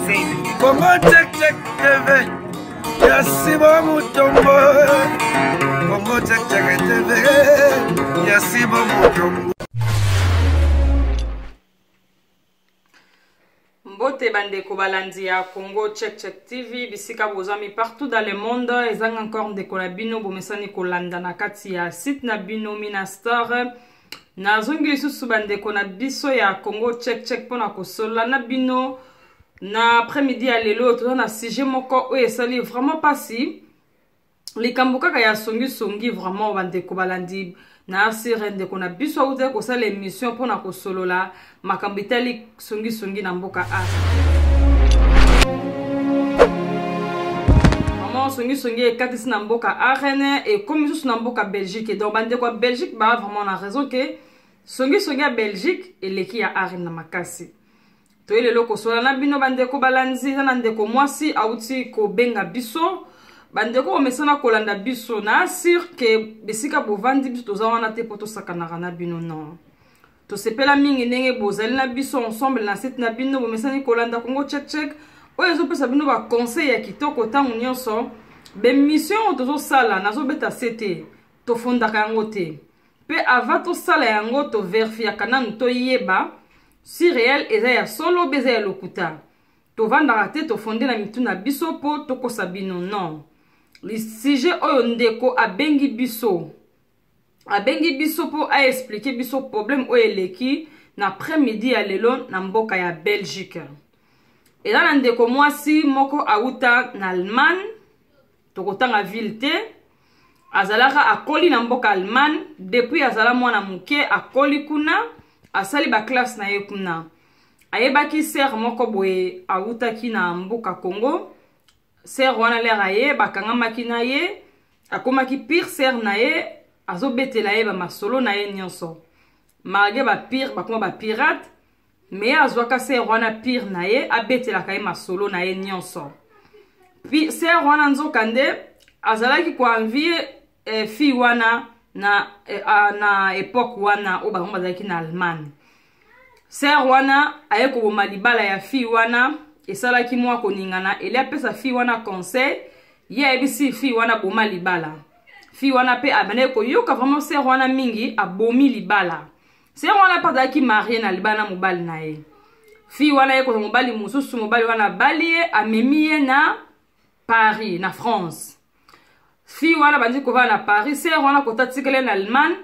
Congo Check Check TV ya Simon Mutombo Congo Check Check TV ya Simon Mutombo. Mbote bandeko balandi ya Congo Check Check TV bisika bozwami partout dans le monde, ezanga encore ndeko na bino bomesani kolanda na kati ya site na bino Mina Star. Nazongi lisusu bandeko na biso ya Congo Check Check mpona kosolola na bino na après-midi ya lelo. Toza na sujet moko oyo esali vraiment pasi, likambo kaka ya songisongi. Vraiment bandeko balandi, na asire ndeko na biso awutaki kosala émission mpona kosolola makambo etali songisongi na mboka a vraiment songisongi ekatisi na mboka arene, ekomi lisusu na mboka Belgique. Donc bandeko ya Belgique baa vraiment na raison ke songisongi ya Belgique eleki ya arene na makasi. Toye lelo kosola na bino bandeko balandi. Eza na ndeko mwasi awuti kobenga biso. Bandeko bomesana kolanda biso, na asire ke bisika bovandi, biso toza wana te mpo tosakanaka na bino, non. Tosepela mingi ndenge bozali na biso ensemble na site na bino bomesani kolanda, Congo Check Check, oyo ezopesa bino baconseil ya kitoko ntango nyonso. Bemission oyo tozosala, nazobeta se te, tofondaka yango te, mpe avant tosala yango toverifiaka nanu, toyeba si réel eza ya solo be eza ya lokuta. Tovandaka te tofonde na mitu na biso mpo tokosa bino, non. Sujet oyo ndeko abengi biso, abengi biso mpo aexpliquer biso problème oyo eleki na après-midi ya lelo na mboka ya Belgique. Eza na ndeko mwasi moko awuta na Allemagne, tokotanga ville te. Azalaka, akoli na mboka Allemagne depuis azala mwana moke, akoli kuna, asali baclasse na ye kuna. Ayebaki sœur moko boye awutaki na mboka Congo. Sœur wana, lere aye, bakangamaki na ye, akomaki pire sœur na ye, azobetela ye bamasolo na ye nyonso. Malgré bapire bakoma bapirate, me azwaka sœur wana pire na ye, abetelaka ye masolo na ye nyonso. Sœur wana nzokande azalaki koenvier fille wana na époque wana oyo bango bazalaki na Allemagne. Sœur wana aye koboma libala ya fille wana, esalaki mwa koningana. Ele apesa fille wana conseil, ye ayebisi fille wana boma libala. Fille wana mpe abandaki koyoka vraiment sœur wana mingi, abomi libala. Sœur wana mpe azalaki mariée na libala na mobali na ye. Fille wana ye kozwa mobali mosusu, mobali wana abali ye, amemi ye na Paris, na France. Fille wana bandi kovanda na Paris. Sœur wana kota tikele na Allemagne,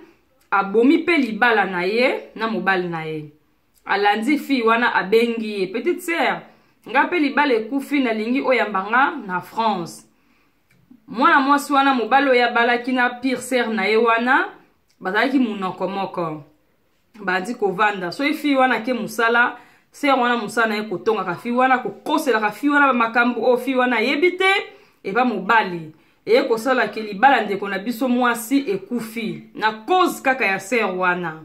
abomi mpe libala na ye na mobali na ye. Alandi fille wana, abengi ye: "Petite sœur, nga mpe libala ekufi, nalingi oyamba nga na France." Mwana mwasi wana, mobali oyo abalaki na pire sœur na ye wana, bazalaki monoko moko, bandi kovanda. Soki fille wana ake mosala, sœur wana mosala na ye kotongaka fille wana, kokoselaka fille wana bamakambo oyo fille wana ayebi te. Eba mobali eye kosalaka libala ndeko na biso mwasi ekufi na cause kaka ya sœur wana.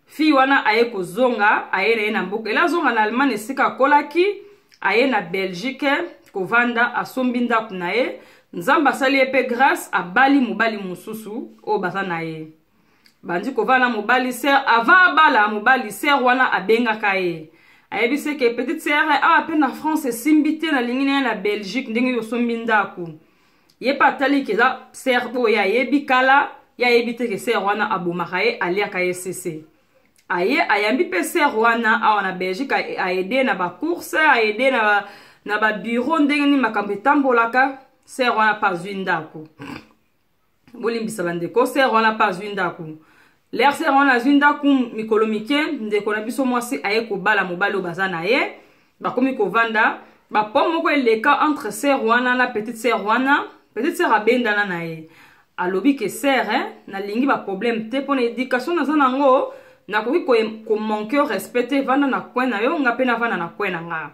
Fille wana aye kozonga, aye na ye na mboka, ele azonga na Allemagne esika akolaki, aye na Belgique kovanda, asombi ndako na ye. Nzambe asali ye mpe grâce, abali mobali mosusu oyo baza na ye, bandi kovanda na mobali. Sœur, avant abala mobali, sœur wana abengaka ye, ayebisi ke: "Petite sœur, awa mpe na France esimbi te, nalingi na ye na Belgique ndenge oyo osombi ndako." Ye mpe atali ke eza sœur oyo ayebi kala, ye ayebi te ke sœur wana abomaka ye, aliaka ye sese. Aye ayambi mpe sœur wana awa na Belgique, aede na bacourse, aede na babureau ndenge nini makambo etambolaka. Sœur wana mpe azwi ndako. Bolimbisa bandeko, sœur wana mpe azwi ndako. Lere sœur wana azwi ndako, mikolo mike, ndeko na biso mwasi aye kobala mobali oyo baza na ye, bakomi kovanda. Bapo moko eleka entre sœur wana na petite sœur wana. Petite sœur abendana na ye, alobi ke: "Sœur, nalingi baproblème te, mpo na éducation naza nango, nakoki komanquer respect te. Vanda na coin na yo, nga mpe navanda na coin na nga."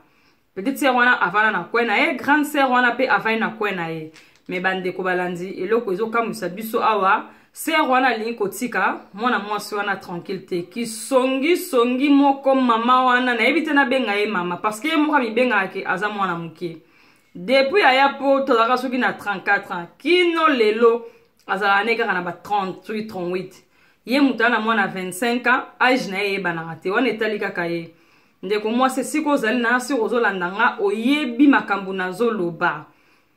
Petite sœur wana avanda na coin na ye, grande sœur wana mpe avandi na coin na ye. Me bandeko balandi, eloko ezokamwisa biso awa, sœur wana alingi kotika mwana mwasi wana tranquille te. Kisongisongi moko mama wana, nayebi te nabenga ye mama, parce que ye moko amibengaka ke aza mwana moke. Depuis aya po tozalaka soki na 34 ans, kino lelo azalaka ne kaka na ba 30, soki 38. Ye moto aza na mwana 25 ans, age na ye eyebanaka te, wana etali kaka ye. Ndeko mwasi, esika ozali na soki ozolanda nga, oyebi makambo nazoloba.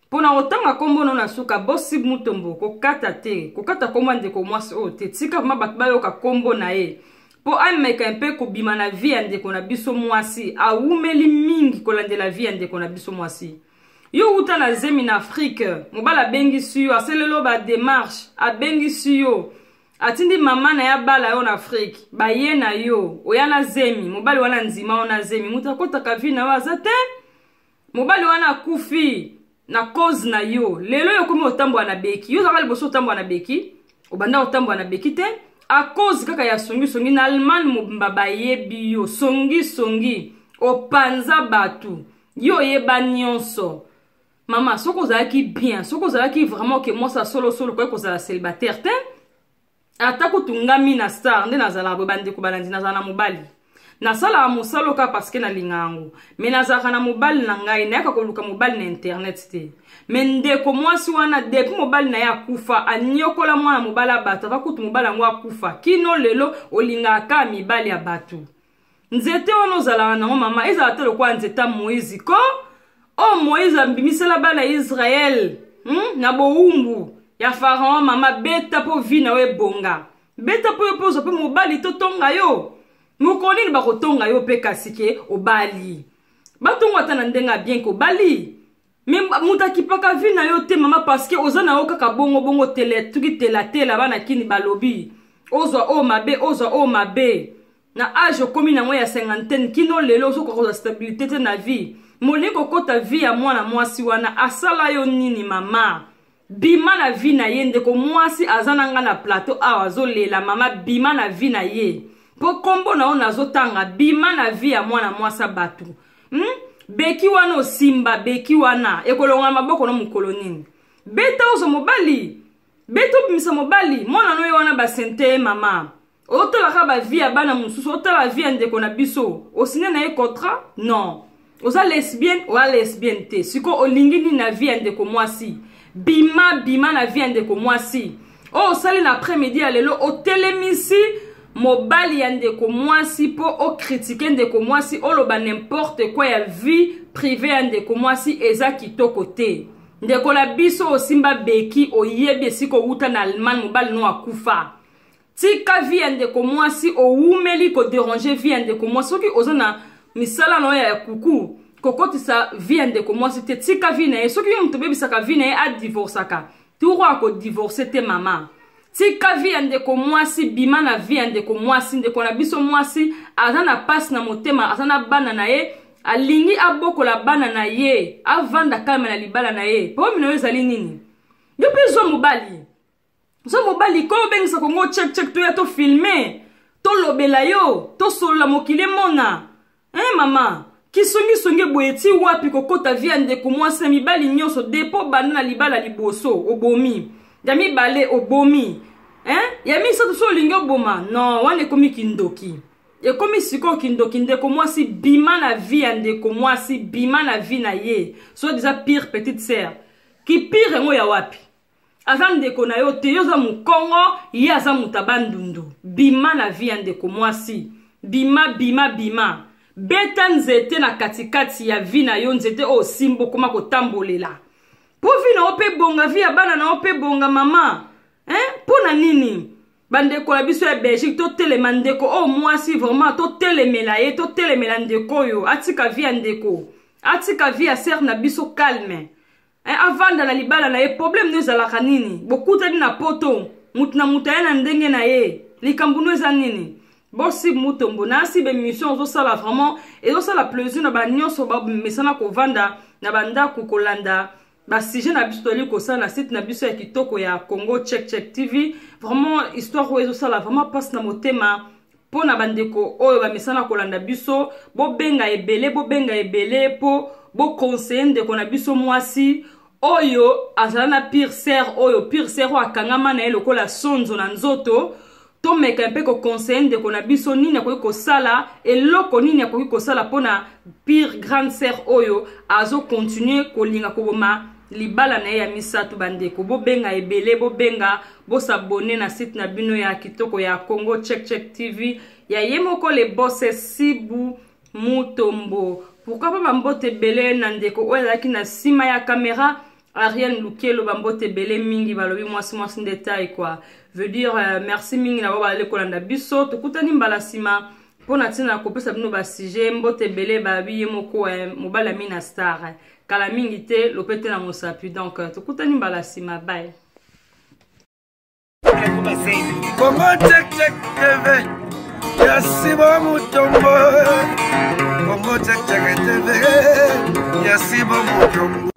Mpo na kotanga nkombo no na suka, Bosi Mutombo, kokata te, kokata nkombo ya ndeko mwasi oyo te. Tika vraiment bato bayoka nkombo na ye mpo ameka mpe kobima na vie ya ndeko na biso mwasi. Awumeli mingi kolandela vie ya ndeko na biso mwasi. Yo wuta na zemi na Afrique, mobali abengisi yo, asaleli yo ba démarche, abengisi yo, atindi mama na ye abala yo na Afrique, baye na yo, oya na zemi, mobali wana ndima yo na zemi, moto akotaka vie na yo aza te. Mobali wana akufi na cause na yo. Lelo yo okomi otambola na beki. Yo ozalaka liboso otambola na beki, obanda otambola na beki te a cause kaka ya songisongi. Na Allemagne mobimba bayebi yo songisongi, opanza bato, yo oyeba nyonso. Mama, soki ozalaki bien, soki ozalaki vraiment ke mwasi ya solosolo, koki kozala célibataire te. Ata kutu ngami na star nde nazalaka boye, bandeko balandi, nazala na mobali, nasalaka mosala kaka parce que nalinga yango, mais nazalaka na mobali na ngai, nayaka koluka mobali na internet te. Mais ndeko mwasi wana, depuis mobali na ye akufa, anyokola mwana mobali ya bato, ava kutu mobali yango akufa, kino lelo olingaka kaka mibali ya bato. Nzete wana ozalaka nango, mama, ezala te lokola nzete ya Moïse ko oyo Moïse abimisela bana ya Israele, Na bowumbu ya Pharaon. Mama, beta mpo vie na yo ebonga, beta mpo yo mpe ozwa mpe mobali, totonga yo. Mokolo nini bakotonga yo mpe? Kasi ke obali, batongo ata na ndenge ya bien ke obali, mais moto akipaka vie na yo te, mama, parce que oza na yo kaka bongo bongo, tele tuki telatela. Bana kini balobi ozwa oyo mabe, ozwa oyo mabe. Na age okomi nango ya cinquantaine, kino lelo ozokoka kozwa stabilité te na vie. Molingi kokota vie ya mwana mwasi wana, asala yo nini? Mama, bima na vie na ye. Ndeko mwasi aza na nga na plateau awa, azolela. Mama, bima na vie na ye, mpo nkombo na yo nazotanga. Bima na vie ya mwana mwasi ya bato, Beki wana osimba, beki wana ekolongola maboko no mokolo nini? Beta ozwa mobali, beta obimisa mobali, mwana no ye wana basente ye. Mama, otalaka bavie ya bana mosusu, otala vie ya ndeko na biso. Osigné na ye contrat? Non. Oza lesbienne? Oza lesbienne te. Sikoyo olingi nini na vie ya ndeko mwasi? Bima, bima na vie ya ndeko mwasi oyo. Osali na après midi ya lelo, otelemisi mobali ya ndeko mwasi mpo ocritiquer ndeko mwasi, oloba n'importe quoi ya vie privée ya ndeko mwasi, eza kitoko te. Ndeko na biso, osimba beki, oyebi esika owuta na Allemagne, mobali no akufa. Tika vie ya ndeko mwasi. Owumeli kodéranger vie ya ndeko mwasi. Soki oza na misala na oyo ya kuku, kokotisa vie ya ndeko mwasi te. Tika vie na ye. Soki yo moto obebisaka vie na ye, adivorçaka turo, akodivorce te. Mama, tika vie ya ndeko mwasi, bima na vie ya ndeko mwasi. Ndeko na biso mwasi aza na pasi na motema, aza na bana na ye, alingi abokola bana na ye, avanda calme na libala na ye. Problème na yo ezali nini? Yo mpe zwa mobali, zwa mobali ko obengisa Kongo Check Check, toya tofilmer, tolobela yo, tosolola, mokili emona. Hein, mama, kisongisongi boye ti wapi? Kokota vie ya ndeko mwasi na mibali nyonso. Depo banda na libala liboso obomi, ya mibale obomi, hein? Ya misato so olingi oboma, non, wana ekomi kindoki, ekomi sikoyo kindoki. Ndeko mwasi, bima na vie ya ndeko mwasi, bima na vie na ye. So déjà pire petite sœur, kipire yango ya wapi? Aza ndeko na yo te. Yo oza mokongo, ye aza moto abandundu. Bima na vie ya ndeko mwasi, bima, bima, bima. Beta nzete na katikati ya vie na yo, nzete oyo osimba, okoma kotambolela mpo vie na yo mpe bonga, vie ya bana na yo mpe bonga. Mama, hein? Mpo na nini? Bandeko na biso ya Belgique, totelema. Ndeko oyo mwasi, vraiment totelemela ye, totelemela ndeko oyo, atika vie ya ndeko, atika vie ya sœur na biso calme, avanda na libala na ye. Problème no ezalaka nini? Bokutani na poto, mutu na mutu aye na ndenge na ye. Likambo no eza nini? Bosi Mutombo, nasi baémission ozosala, vraiment ezosala plaisir na banyonso bamesana kovanda na bandako kolanda basujet na biso toli kosala na site na biso ya kitoko ya Congo Check Check TV. Vraiment, histoire oyo ezosala vraiment mpasi na motema mpo na bandeko oyo bamesana kolanda biso. Bobenga ebele, bobenga ebele mpo boconseiller ndeko na biso mwasi oyo azala na pire sœur oyo, pire sœur oyo akangama na ye lokola sonzo na nzoto. Tomeka mpe koconseiller ndeko na biso nini akoki kosala, eloko nini akoki kosala mpona pire grande sœur oyo azocontinuer kolinga koboma libala na ye ya misato. Bandeko, bobenga ebele, bobenga, bos'abonner na site na bino ya kitoko ya Congo Check Check TV, ya ye moko le boss Sibu. Mutombo. Pourquoi pas bambote ebele na ndeko oyo azalaki na nsima ya kamera, Ariane Lukelo, bambote ebele mingi, balobi mwasi mwasi nde taille quoi. Veut dire merci mingi na bao bazali kolanda biso. Tokutani mbala nsima mpo na ntina ya kopesa bino basujet. Mbote ebele, babi ye moko mobali ya Mina Star, kala mingi te lopete na mosapi. Donc tokutani mbala nsima, bye. Congo Check Check TV ya Simon Mutombo. Congo Check Check TV ya Simon Mutombo.